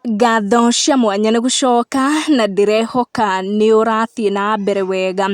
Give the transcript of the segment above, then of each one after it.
Ngatho cia mwanya nĩ gũcoka na ndĩrehoka nĩ ũrathiĩ na mbere wega.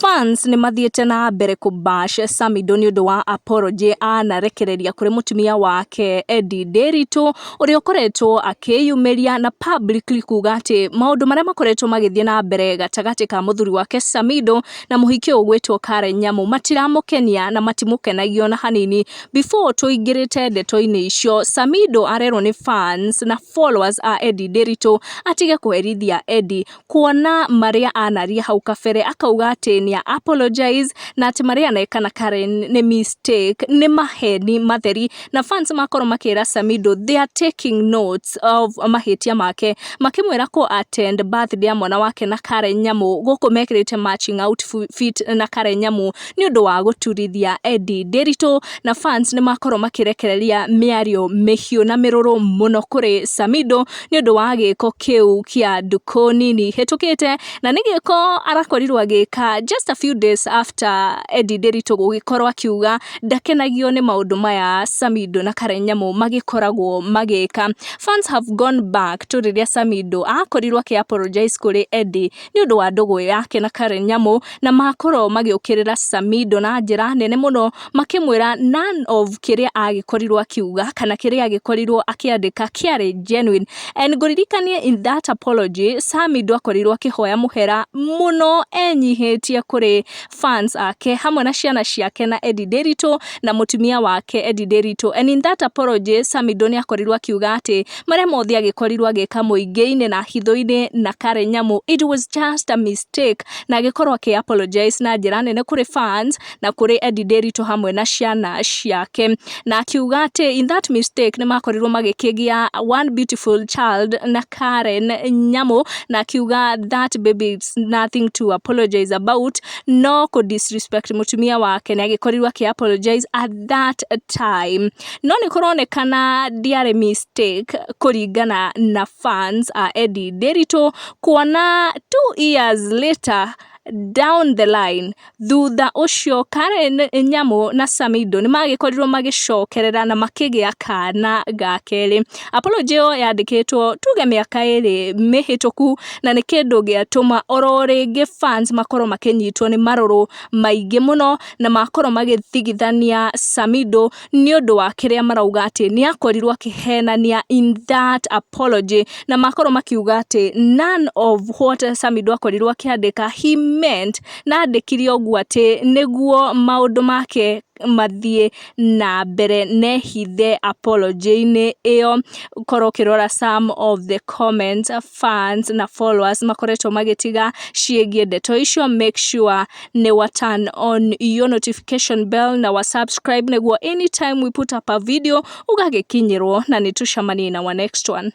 Fans nĩ mathiĩte na mbere kũ bash Samidoh nĩ ũndũ wa apology anarekereria kũrĩ mũtumia wake Eddie Nderitu, ũrĩa ũkoretwo akĩyumĩria na publicly kuga atĩ maũndũ marĩa makoretwo magĩthiĩ na mbere gatagatĩ ka mũthuri wake Samidoh na mũhiki ũyũ ũgwĩtwo Karen Nyamu matiramũkenia na matimũkenagia ona hanini. Before tũingĩrĩte ndeto-inĩ icio, Samidoh arerwo nĩ fans na followers a Eddie Nderitu atige kũherithia Eddie kuona marĩa anaria hau kabere, akauga atĩ nĩ apologize na atĩ marĩa aneka na Karen nĩ mistake, nĩ maheni matheri, na fans makorwo makĩra Samidoh they are taking notes of mahĩtia make, makĩmwĩra kũ attend birthday ya mwana wake na Karen Nyamu gũkũ mekĩrĩte matching outfit na Karen Nyamu nĩ ũndũ wa gũturithia Eddie Nderitu, na fans nĩ makorwo makĩrekereria mĩario mĩhiũ na mĩrũrũ mũno kũrĩ Samidoh nĩ ũndũ wa gĩko kĩu kĩa ndukũ nini hĩtũkĩte, na nĩ gĩko arakorirwo agĩka just a few days after Eddie Nderitu gũgĩkorwo akiuga ndakenagio nĩ maũndũ maya Samidoh na Karen Nyamu magĩkoragwo magĩka. Fans have gone back to rĩrĩa Samidoh akorirwo akĩ apologize kũrĩ Eddie nĩ ũndũ wa ndũgũ yake na Karen Nyamu, na makorwo magĩũkĩrĩra Samidoh na njĩra nene mũno, makĩmwĩra none of kĩrĩa agĩkorirwo akiuga kana kĩrĩa agĩkorirwo akĩandĩka kĩarĩ genuine. And ngũririkanie, in that apology Samidoh akorirwo akĩhoya mũhera mũno enyihĩtie kũrĩ fans ake hamwe na ciana ciake na Eddie Nderitu na mũtumia wake Eddie Nderitu. And in that apology Samidoh nĩ akorirwo akiuga atĩ marĩa mothe agĩkorirwo agĩka mũingĩ-inĩ na hitho-inĩ na Karen Nyamu, it was just a mistake, na agĩkorwo akĩ apologize na njĩra nene kũrĩ fans na kũrĩ Eddie Nderitu hamwe na ciana ciake, na akiuga atĩ in that mistake nĩ makorirwo magĩkĩgĩa one beautiful child na Karen Nyamu, na akiuga that baby is nothing to apologize about, no kũ disrespect mũtumia wake nĩ agĩkorirwo akĩ apologize at that time. No nĩ kũronekana ndiarĩ mistake kũringana na fans a Eddie Nderitu, kuona 2 years later down the line, thutha ũcio Karen Nyamu na Samidoh nĩ magĩkorirwo magĩcokerera na makĩgĩa kana ga kerĩ. Apology ĩyo yandĩkĩtwo tuge mĩaka 2 mĩhĩtũku, na nĩ kĩndũ gĩatũma oro rĩngĩ fans makorwo makĩnyitwo nĩ marũrũ maingĩ mũno na makorwo magĩthigithania Samidoh nĩ ũndũ wa kĩrĩa marauga atĩ nĩ akorirwo akĩhenania in that apology, na makorwo makiuga atĩ none of what Samidoh akorirwo akĩandĩka he meant, na andĩkire ũguo atĩ nĩguo maũndũ make mathiĩ na mbere nehithe apology-inĩ ĩyo. Korwo ũkĩrora some of the comments fans na followers makoretwo magĩtiga ciĩgiĩ ndeto icio, make sure nĩ wa turn on your notification bell na wa subscribe nĩguo anytime we put up a video ũgagĩkinyĩrwo, na nĩ tũcemanie na wa next one.